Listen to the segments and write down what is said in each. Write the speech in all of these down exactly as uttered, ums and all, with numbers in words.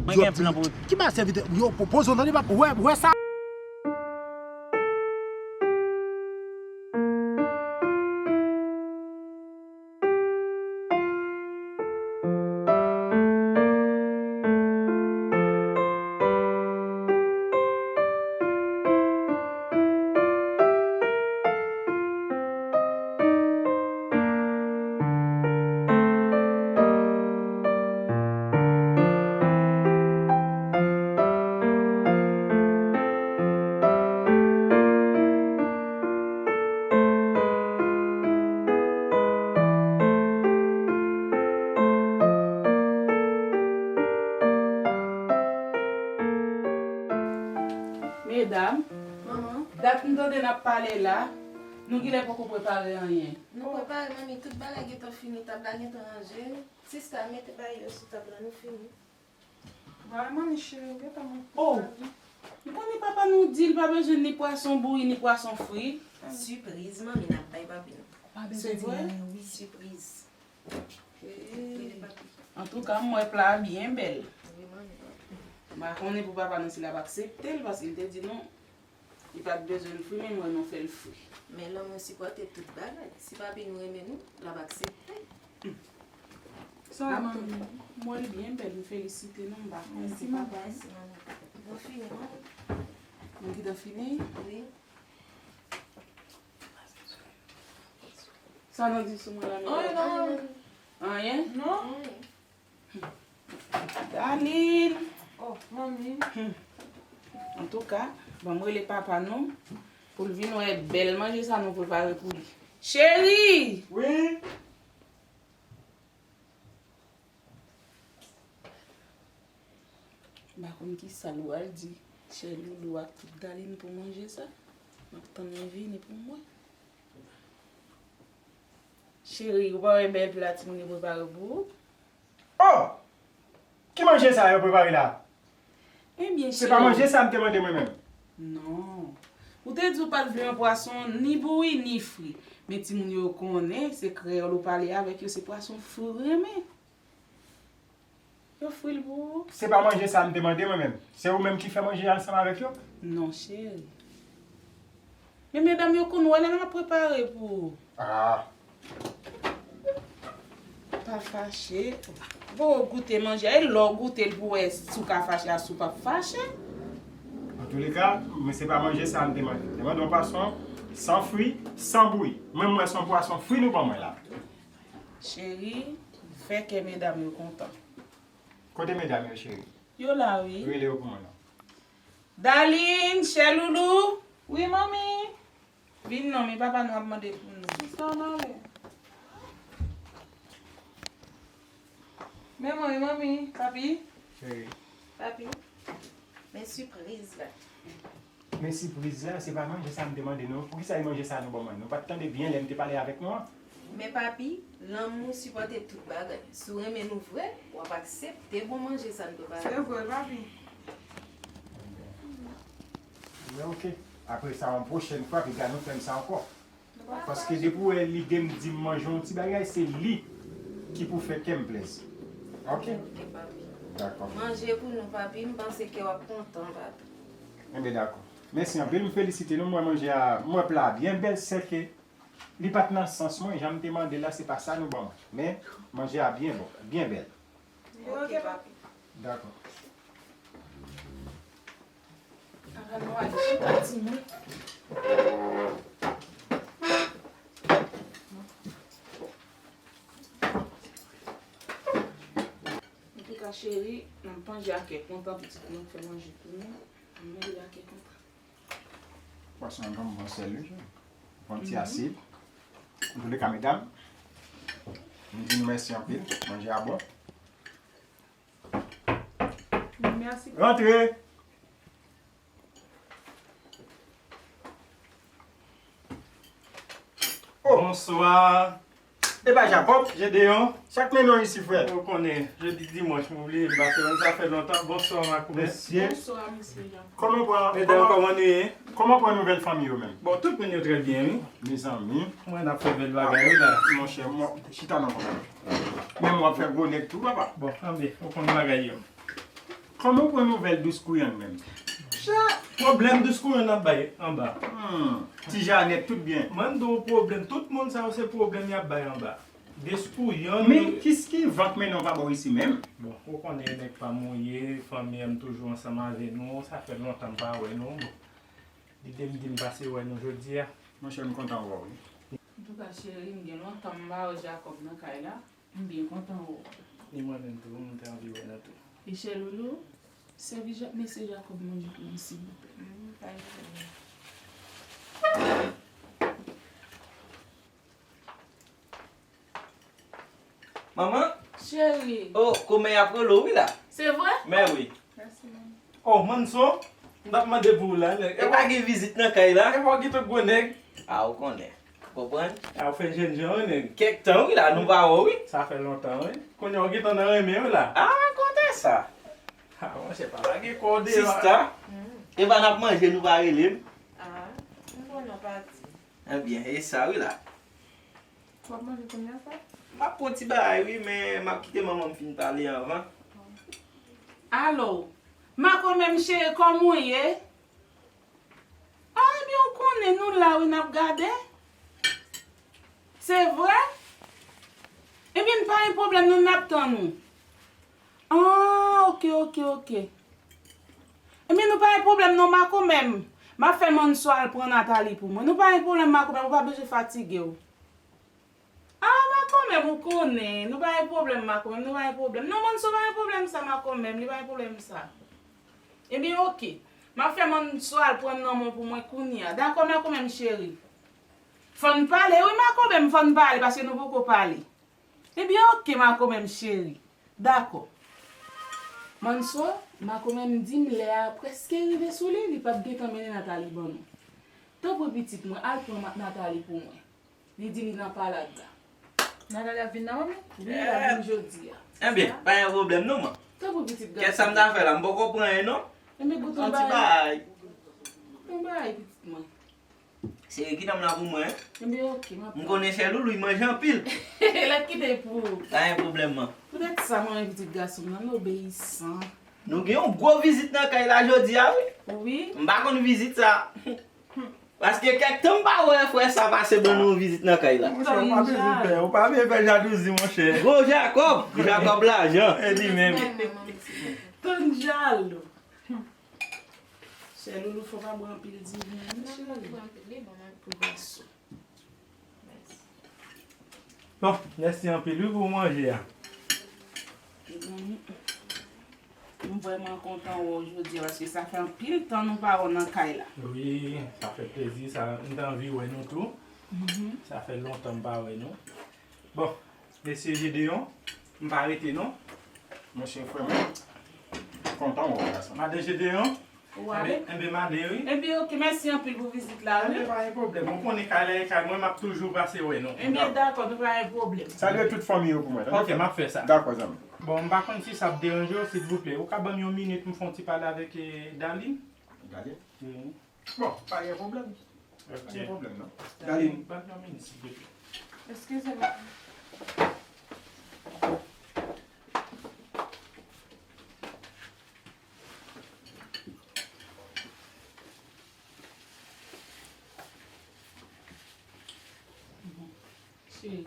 Mwen gen plan pou ou. Ki ba sèvitè? Yo, po-, poze w nan li, papa. Wè, wè sa. Medam, manman, dat m tande n ap pale la, nou genlè poko prepare anyen. Nou prepare, manmi, tout bagay gentan fini, tab la gentan ranje. Sista, mete bagay yo sou tab la, nou fini. Ba manmi cheri, m gentan mwen. Oh! M konnen papa nou di l pa bezwen ni pwason bouyi, ni pwason fri. Sipriz, manmi, n ap bay papi nou. Se vre? Sipriz. Antouka, m wè pla a byen bèl. M pa konnen pou papa nou si l ap aksepte l, paske l te di nou li pa t bezwen l fri, men m wè nou fè l fri. Men lanmou sipòte tout bagay. Si papi nou renmen nou, l ap aksepte. Sa a, manmi? M wè l byen bèl, m felisite nou, m pa konnen pou papa nou. Mèsi, manmi. Nou fini, manmi? Nou gentan fini? Wi. Sa nou di sou mwen la, medam? Anyen, non. Anyen? Non. Daline! Oh, manmi. Antouka, ban m rele papa nou pou l vin wè bèl manje sa nou prepare pou li. Cheri! Wi? M pa konn kisa l pral di Chè Loulou ak tout Daline pou manje sa. M ap tann li vini pou m wè. Cheri, ou pa wè bèl pla timoun yo prepare pou ou? Oh! Ki manje sa yo prepare la? Ebyen, cheri. Se pa manje sa m te mande mwen menm. Non. Ou te di ou pa t vle yon pwason ni bouyi, ni fri. Men timoun yo konnen, se kreyòl ou pale avèk yo, se pwason fri ou renmen. Yo fri l pou ou. Se pa manje sa m te mande mwen menm. Se ou menm ki fè manje a ansanm avèk yo? Non, cheri. Men medam yo konn wè lè m ap prepare pou ou. Ah. Pa fache. Bon, ou goute manje a, e lè w goute l pou wè si w ka fache a, si w p ap fache. Antouleka, men se pa manje sa m te mande. Te mande yon pwason san fri, san bouyi. Mwen, m wè se yon pwason fri nou ban mwen la. Cheri, fè kè medam yo kontan. Kote medam yo, cheri? Yo la, wi. Rele yo pou mwen, non. Daline, Chè Loulou. Wi, manmi. Vin non, men papa nou ap mande pou nou. Sista, ann ale. Men mwen, wi, manmi. Papi. Cheri. Papi. Men sipriz la. Men sipriz la, se pa manje sa m te mande nou. Poukisa e manje sa nou ban mwen? Nou pa t tande byen lè m te pale avèk nou an? Men papi, lanmou sipòte tout bagay. Si w renmen nou vre, w ap aksepte bon manje sa n prepare. Se vre, papi. Men oke. Apre sa, yon pwochèn fwa, piga nou fè m sa ankò. Paske depi w wè lide m di m manje yon ti bagay, se li ki pou fè kè m plèzi. Oke? Oke, papi. Dakò. Manje pou nou, papi. M panse ke w ap kontan, papi. Enben, dakò. Mèsi anpil. M felisite nou. M wè manje a, m wè pla a byen bèl. Sèke li pa t nan sans mwen. Jan m te mande l la, se pa sa nou ban mwen. Men, manje a byen bon, byen bèl. Oke, papi. Dakò. Avan nou ale chita timoun. Antouka, cheri, n ap manje ak kè kontan, pitit nou fè manje pou nou. N ap manje ak kè kontan. Pwason an vrèman bon sèl, wi, cheri. Bon ti asid. Antouleka, medam, m di nou mèsi anpil. Manje a bon. Mèsi. Rantre. Oh. Bonswa. Epa Jakòb. Jedeyon. Sa k mennen w isi, frè? Ou konnen, jodi dimanch, m oubliye m pa fè yon, sa fè lontan. Bonswa, Makoumè. Mesye. Bonswa, mesye Jakòb. Kòman pran, medam, kòman, kòman nou ye? Kòman pran nouvèl fanmi yo menm? Bon, tout moun yo trè byen, wi. Mezanmi. Mwen, n ap fè bèl bagay, wi, la. Monchè, mwen, chita non konsa. Men mwen ap fè gwo nèg tou, papa. Bon, anben, ou konn bagay yo. Kòman w pran nouvèl Dous Kouyann menm? Cha, pwoblèm Dous Kouyann ap bay anba. Hmm. Ti Janèt, tout byen? Mwen, m di w pwoblèm, tout moun sa yo se pwoblèm y ap bay anba. Dous Kouyann. Men kis ki vant mennen w pa bò isi menm? Bon, ou konnen nèg pa m ou ye, fanmi an m toujou ansanm avè nou, sa fè lontan m pa wè nou. Bon, lide m di m pase wè nou jodi a. Monchè, m kontan wè w wi. Antouka, cheri, m gen lontan m pa wè Jakòb nan kay la. M byen kontan wè w. Ni mwen menm tou, m te anvi wè nou tou. Michel Loulou, sèvi Ja-, mesye Jakòb manje pou mwen, silvouplè. Mm, pa gen pwoblèm. Manman? Cheri. Oh, kòman y ap rele w wi la? Se vre? Men wi. Mèsi, manman. Oh, Manso, m t ap mande pou ou la, nèg. E pa gen vizit nan kay la? E pa w ki tout gwo nèg? A, ou konnen. Konprann? A, ou fè jènjan wi, nèg. Kèk tan wi la, nou pa wè w wi. Sa fè lontan wi. Kounye a w gentan nan renmen wi la. A, rakonte sa. A, monchè, pa lage kò w deyò. Sista, e pa n ap manje, nou pa rele m. A, m konnen w pati. Ebyen, e sa wi la. W ap manje kounye a sa? M ap pran ti bagay wi, men m ap kite manman m fin pale anvan. Alo, makomè m cheri, kòman w ye? A, ebyen, ou konnen nou la wi, n ap gade. Se vre? Ebyen, pa gen pwoblèm non, n ap tann ou. A, oke, oke, oke. Ebyen, nou pa gen pwoblèm non, makomè m. M ap fè Manso al pran Nathalie pou mwen. Nou pa gen pwoblèm, makomè m, ou pa bezwen fatige w. A, makomè m, ou konnen. Nou pa gen pwoblèm, makomè m, nou pa gen pwoblèm. Non, Manso pa gen pwoblèm sa, makomè m, li pa gen pwoblèm sa. Ebyen, oke. M ap fè Manso al pran nan men w pou mwen kounye a. Dakò, makomè m cheri. Fò n pale, wi, makomè m, fò n pale, paske nou poko pale. Ebyen, oke, makomè m cheri. Dakò. Manso, makomè m di m lè a prèske rive sou li, li p ap gentan mennen Nathalie ban nou. Tanpri pitit mwen, al pran ma-, Nathalie pou mwen. Li di li nan palad la. Nathalie ap vin nan manmi? Wi, l ap vin jodi a. Ebyen, pa gen pwoblèm non, man. Tanpri pitit gason. Kèt sa m ta fè la, m poko pran anyen non. Enben, goute yon bagay. Yon bagay, pitit mwen. Seri, kite m la pou mwen, en. Ebyen, oke, m ap. M konnen chè Loulou, li manje anpil. L ap kite pou ou. Pa gen pwoblèm, man. Poutèt sa, mwen, pitit gason m nan, l obeyisan. Nou gen yon gwo vizit nan kay la jodi a, wi. Wi. M pa konn vizit sa. Paske kèk tan m pa wè frè sa pase ban nou yon vizit nan kay la. Monchè, ou pa bezwen pè, ou pa bezwen fè jalouzi, monchè. Gwo Jakòb, Jakòb lajan. E li menm. Tann jalou. Chè Loulou, fò pa bwè anpil diven, wi, cheri. Pou gason. Bon, mèsi anpil, wi, pou manje a. Ebyen, m vrèman kontan wè w jodi a, paske sa fè anpil tan nou pa wè w nan kay la. Wi, sa fè plezi, sa, m te anvi wè nou tou. Mhm. Sa fè lontan m pa wè nou. Bon, mesye Jedeyon, m pa rete non. Monchè frè mwen, kontan wè w gason. Madan Jedeyon, enben, enben madan wi. Enben, oke, mèsi anpil pou vizit la, wi. Enben, pa gen pwoblèm. Ou konnen kay la e kay mwen, m ap toujou pase wè nou. Enben, dakò, nou pa gen pwoblèm. Salye tout fanmi yo pou mwen, tande? Oke, m ap fè sa. Dakò, zanmi. Bon, m pa konn si sa ap deranje w, silvouplè. Ou ka ban m yon minit, m fè yon ti pale avèk, eh, Darline? Darline? Wi. Bon, pa gen pwoblèm. Pa gen pwoblèm, non. Darline, ban m yon minit, silvouplè. Eskize m. Bon, cheri,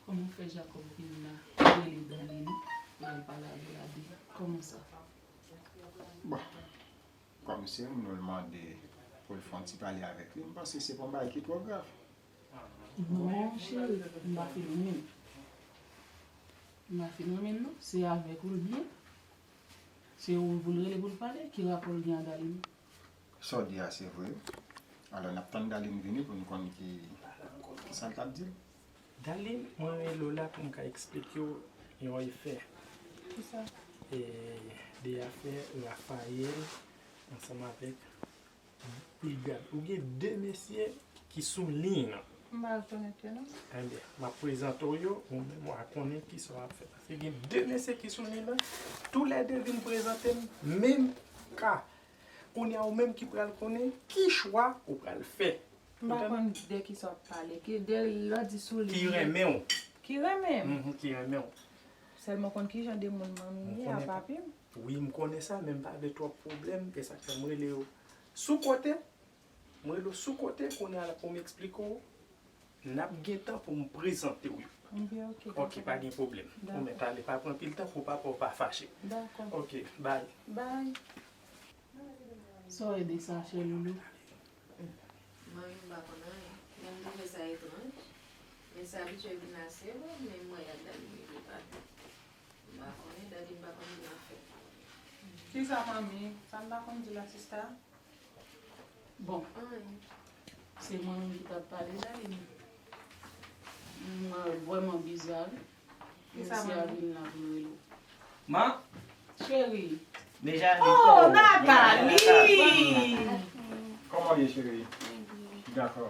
kòman w fè Jakòb vin la, ou rele Darline, pou l al pale avè l a de? Kòman sa? Bon. Kòm se moun ou l mande pou l fè yon ti pale avèk li, m panse se pa yon bagay ki twò grav. Non, cheri, m pa fin renmen l. M pa fin renmen l, non. Se avèk ou l byen. Se ou pou l rele pou l pale. Ki rapò l gen ak Darline? Sa w di a, se vre. Alò, n ap tann Darline vini pou n konn ki, ki sa l t ap di l. Darline, mwen rele w la pou m ka eksplike w yon efè. Kisa? E, de afè Raphaël ansanm avèk Brigad. Ou gen de mesye ki sou liy nan. M pa rekonèt yo, non. Enben, m ap prezante w yo, ou menm w a konnen kisa w ap fè. Paske gen de mesye ki sou liy nan, toulède vin prezante m menm ka. Kounye a, ou menm ki pral konnen ki chwa ou pral fè. M pa konn de kisa w ap pale. Ki de lè w di sou liy. Ki renmen w. Ki renmen m? Mhm, ki renmen w. Sèlman konn ki jan de moun manmi ye a, papi m. Wi, m konnen sa, men m pa vle twòp pwoblèm, e sa k fè m rele w sou kote. M rele w sou kote, kounye a la pou m eksplike w. N ap gen tan pou m prezante w yo. Ebyen, ok, ok, pa gen pwoblèm. Ou mèt ale, pa pran pil tan pou papa w pa fache. Dakò. Ok, bye. Bye. Sa w ede sa, chè loulou? Mwen menm m pa konn anyen. Men m twouve sa etranj. Men se abitye vin la, se vre, men m wè y ap dal li pa. M pa konnen, dadi m pa konn ki n ap fè. Kisa manmi? Sa m pa konn di la, sista? Bon. Anyen. Se manmi ki t ap pale la, e m vrèman biza, wi. Kisa manmi? Mesye a vin la pou l rele w. Man. Cheri. Deja li. Oh, Nathalie! Kòman w ye, cheri? Dakò.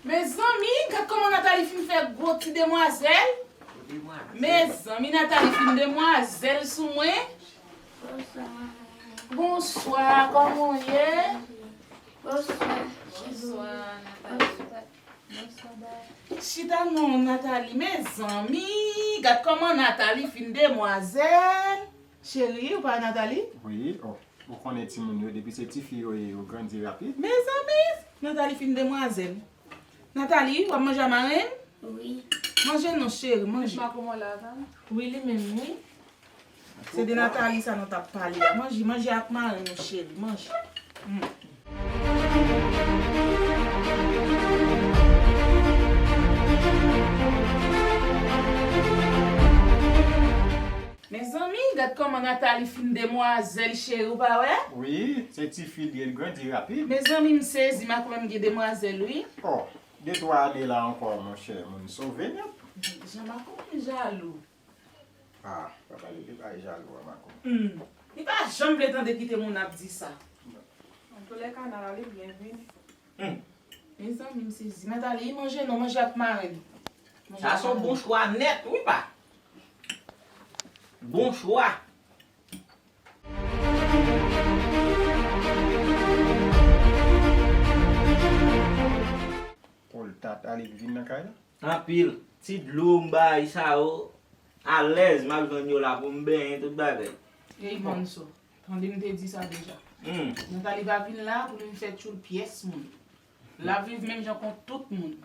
Mezanmi, gad kòman Nathalie fin fè gwo ti demwazèl. Mezanmi, Nathalie fin demwazèl sou mwen. Bonswa, manmi. Bonswa, kòman w ye? Bonswa. Bonswa, Nathalie. Chita non, Nathalie. Mezanmi, gad kòman Nathalie fin demwazèl. Cheri, ou pa wè Nathalie? Wi, oh, ou konnen timoun yo, depi se tifi yo ye, yo grandi rapid. Mezanmi, Nathalie fin demwazèl. Nathalie, w ap manje a marenn? Wi. Manje non, cheri, manje. Wi, li menm, wi. Se de Nathalie sa nou t ap pale a. Manje, manje ak marenn ou, cheri, manje. Hmm. Mezanmi, gad kòman Nathalie fin demwazèl, cheri, ou pa wè? Wi, se tifi li ye, l grandi rapid. Mezanmi, m sezi, makomè m gen demwazèl, wi. Oh, de twa ane la ankò, monchè, moun sove nèt. Jan makomè m jalou. Ah, pa pale de bagay jalou a, makomè. Hmm. Li pa janm vle tande kite moun ap di sa. Antoulèka, Nathalie, byenvini. Hmm. Mezanmi, m sezi. Nathalie, manje non, manje ak marenn. Sa se yon bon chwa nèt, wi, pa. Bon chwa. Pou l tata li vin nan kay la? Anpil. Ti dlo m bay sa yo. Alèz, m ap jwenn yo la pou m benyen tout bagay. Ey, Manso. Tande m te di sa deja. Hmm. Nathalie pa vin la pou l vin fè tchoul pyès moun. L ap viv menm jan kont tout moun.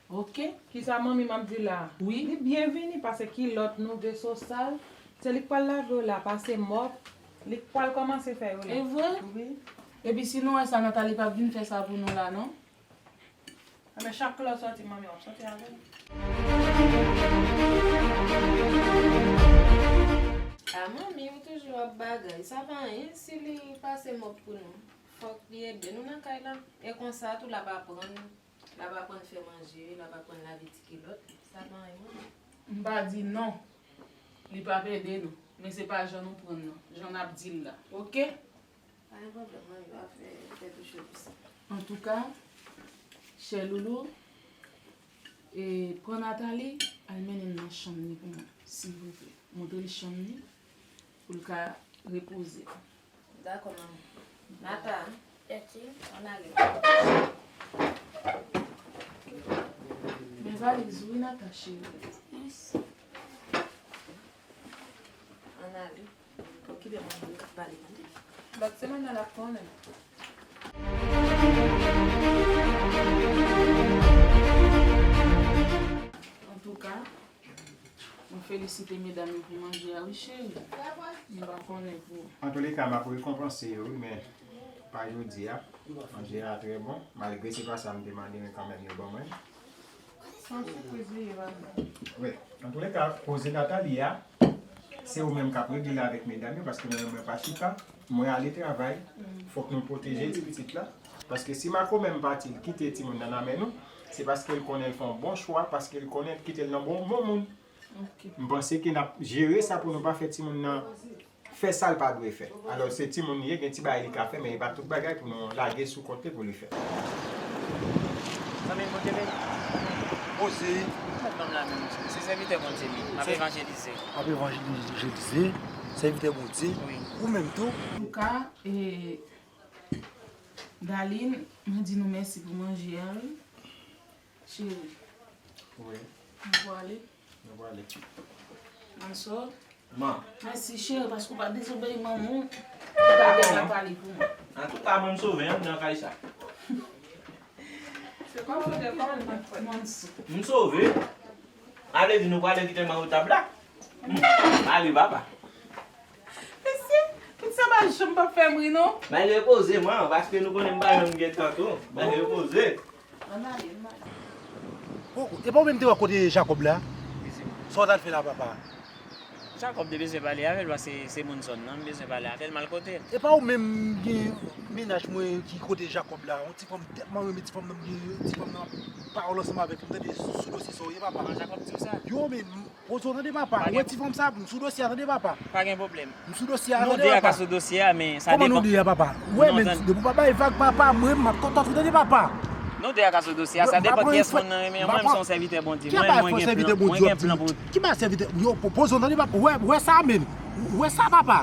Ok? Kisa manmi m ap di la? Wi. Li byenvini, pase kilòt nou, veso sal, se li k pral lave yo la, pase mòp, li k pral kòmanse fè yo la. E vre? Wi. Epi si nou wè sa, Nathalie p ap vin fè sa pou nou la, non? Enben, chak lè w sòti, manmi, w ap sòti avè l. A, manmi, ou toujou ap bagay. Sa pa anyen si li pase mòp pou nou. Fòk li ede nou nan kay la. E konsa tou, l ap aprann, l ap aprann fè manje, l ap aprann lave ti kilòt. Sa pa anyen, manmi. M pa di non. Li p ap ede nou. Men se pa jan nou pran l nan. Jan n ap di l la. Ok? Pa gen pwoblèm, manmi, pa fè tèt ou cho pou sa. Antouka, chè loulou, e, pran Nathalie, al mennen l nan chanm li pou mwen, silvouplè. Montre l chanm li, pou l ka repoze. Dakò, manmi. Nata, ann ale. Men valiz ou wi, Nata, cheri. Mèsi. Ann ale. Bon, kite manmi k ap pale, tande. Lòt semèn nan l ap konnen. Antouka, mwen felisite medam yo pou manje a wi, cheri. M pa konnen pou. Antouleka, m ap rekonpanse yo wi, men pa jodi a. Manje a trè bon, malgre se pa sa m te mande, men kanmenm yo ban mwen. Se yon sipriz li ye, pa vre? Wi. Antouleka, koze Nathalie a, se ou menm k ap regle l avèk medam yo, paske mwen menm mwen pa chita. Mwen ale travay. Fòk nou pwoteje ti pitit la. Paske si makomè m pati, l kite timoun nan nan men nou, se paske l konnen l fè yon bon chwa, paske l konnen l kite l nan bon, bon moun. Ok. M panse ke n ap jere sa pou nou pa fè timoun nan fè sa l pa dwe fè. Alò, se timoun li ye, gen ti bagay li ka fè, men e pa tout bagay pou nou lage sou kont li pou li fè. Zanmi m, kote men? Poze. Mèt ban m la men, monchè. Se sèvitè Bondye m ye. M ap evanjelize. W ap evanjelize, sèvitè Bondye? Wi. Ou menm tou? Antouka, e, Darline, mwen di nou mèsi pou manje a, wi. Cheri. Wi. Nou pwale? Mwen prale. Manso. Man. Mèsi, cheri, paske w pa dezobeyi manman w. Ou ta gen la pale pou mwen. Antouka, mwen m sove anndan kay sa. Se kòm ou te kòm mwen. Manso. M sove. Ale di nou prale kite m anwo tab la. Hmm. Ale, papa. Mesye, tout sa pa janm pa fè m ri, non. Bay repoze, man, paske nou konnen m pa janm gen tan tou. Bay repoze. Ann ale, ann ale. Bon, e pa ou menm te wè kote Jacob la? Sa w t al fè la, papa? Jacob te bezwen pale avè l, paske se moun zòn nan, m bezwen pale avè l, m al kote l. E pa ou menm gen mennaj mwen ki kote Jacob la? Yon ti fanm tèlman renmen ti fanm nan, m gen ti fanm nan ap pawòl ansanm avèk li, m tande sou dosye sa w ye, papa. Kòman Jacob di w sa? Yo, men Poze w tande papa. Ou wè ti fanm sa, m sou dosye a tande papa. Pa gen pwoblèm. M sou dosye a tande papa. Nou de a ka sou dosye a, men sa depan. Kòman nou de a papa? Ou wè, men depi w pa bay vag papa, mwen m ap tòtòt ou tande papa. Nou de a ka sou dosye a, sa depan kiyès moun nan renmen. Mwen m se yon sèvitè Bondye. Mwen, mwen gen plan, mwen gen plan pou. Ki pa sèvitè? Yo, poze w tande papa. Ou wè, ou wè sa menm. Ou wè sa papa.